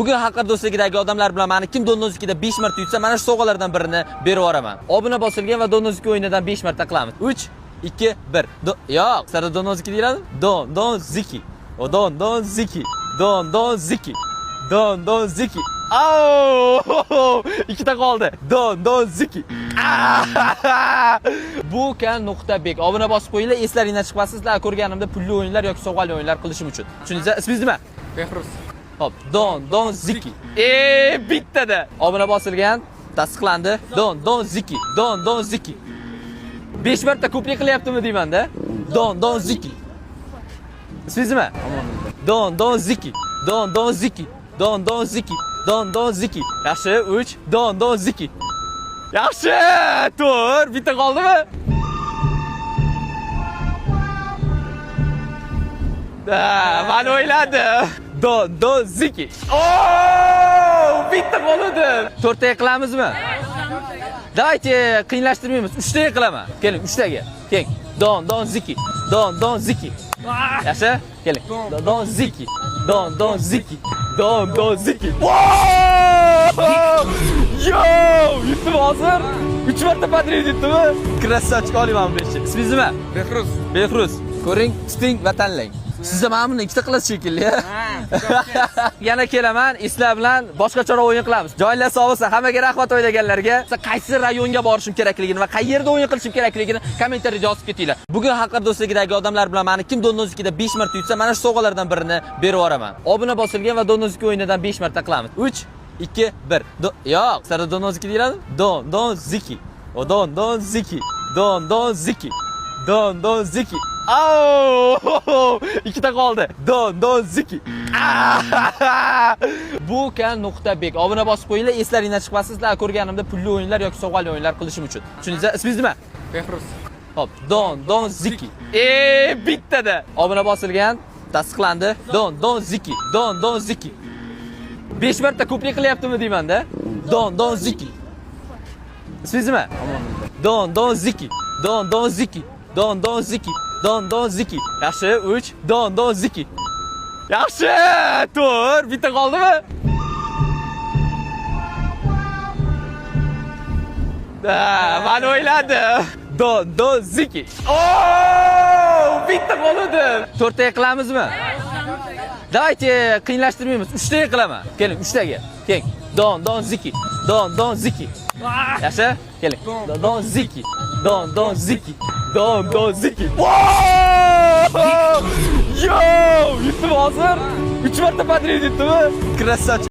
Bugun Xalqlar do'stligidagi odamlar bilan mani kim Dondonzikida 5 marta yutsa, mana shu sovg'alardan birini berib yuboraman. Obuna bosilgan va Dondonziki o'yinidan 5 marta qilamiz. 3 2 1. Yo'q, sizlarda Dondonziki deyiladimi? Don Don Ziki. O Don Don Ziki. Don Don Ziki. Don Don Ziki. Au! Ikkita qoldi. Don Don Ziki. Bu kan nuqta bek. Obuna bosib qo'yinglar, eslaringdan chiqmasin. Sizlar ko'rganimda pulli o'yinlar yoki sovg'ali o'yinlar qilishim uchun. Tushundingizmi? Ismingiz nima? Behruz. Hop, Don Don Ziki. Bittada. Obuna bosilgan, tasdiqlandi. Don Don Ziki. Don Don Ziki. 5 marta ko'plik qilyaptimi deyman-da. Don Don Ziki. Ismingiz nima? Don Don Ziki. Don Don Ziki. Don Don Ziki. Don Don Ziki. Yaxshi, 3. Don Don Ziki. Yaxshi, 4. Bitta qoldimi? Da, man o'yladim. Don Don Ziki. Oh, bitta qoldi. To'rttaga qilamizmi? Давайте qiyinlashtirmaymiz. Uchtaga qilaman. Keling, uchtaga. Keling. Don Don Ziki. Don Don Ziki. Yaxshi? Keling. Don Don Ziki. Don Don Ziki. Don Don Ziki. Wow! Yo! Yutdim hozir. 3 marta подряд yutdimmi? Красавчик olayman bu ishni. Ismingiz nima? Behruz. Behruz, ko'ring, tuting va tanlang. Sizda mana buni ikkita qilasiz shekilli. Yana kelaman, sizlar bilan boshqacharoq o'yin qilamiz. Joylar sog' bo'lsin. Hammaga rahmat o'ynaganlarga. Qaysi rayonga borishim kerakligini va qayerda o'yin qilishim kerakligini kommentariyada yozib ketinglar. Bugun Xalqlar do'stligidagi odamlar bilan mani kim Dondonzikida 5 marta yutsa, mana shu sovg'alardan birini berib yuboraman. Obuna bosilgan va Dondonziki o'yinidan 5 marta qilamiz. 3 2 1. Yo'q, sizlarda Dondonziki deyiladimi? Don Don Ziki. O Don Don Ziki. Don Don Ziki. Don Don Ziki. Au! Ikkita qoldi. Don Don Ziki. Bu kan nuqta bek. Obuna bosib qo'yinglar, eslaringdan chiqmasin. Sizlar ko'rganimda pulli o'yinlar yoki sovg'ali o'yinlar qilishim uchun. Tushundingizmi? Ismingiz nima? Behruz. Hop, Don Don Ziki. Bittada. Obuna bosilgan, tasdiqlandi. Don Don Ziki. Don Don Ziki. 5 marta ko'plik qilyaptimi deyman-da. Don Don Ziki. Ismingiz nima? Don Don Ziki. Don Don Ziki. Don Don Ziki. Don Don Ziki. Yaxshi, 3. Don Don Ziki. Yaxshi, 4. Bitta qoldimi? Da, man o'yladim. Don Don Ziki. Oh, bitta qoldi. To'rttaga qilamizmi? Давайте qiyinlashtirmaymiz. Uchtaga qilaman. Keling, uchtaga. Keling. Don Don Ziki. Don Don Ziki. Yaxshi? Keling. Don Don Ziki. Don Don Ziki. Don Don Ziki. Wow! Yo! Yutdim hozir. 3 marta подряд yutdimmi? Красавчик.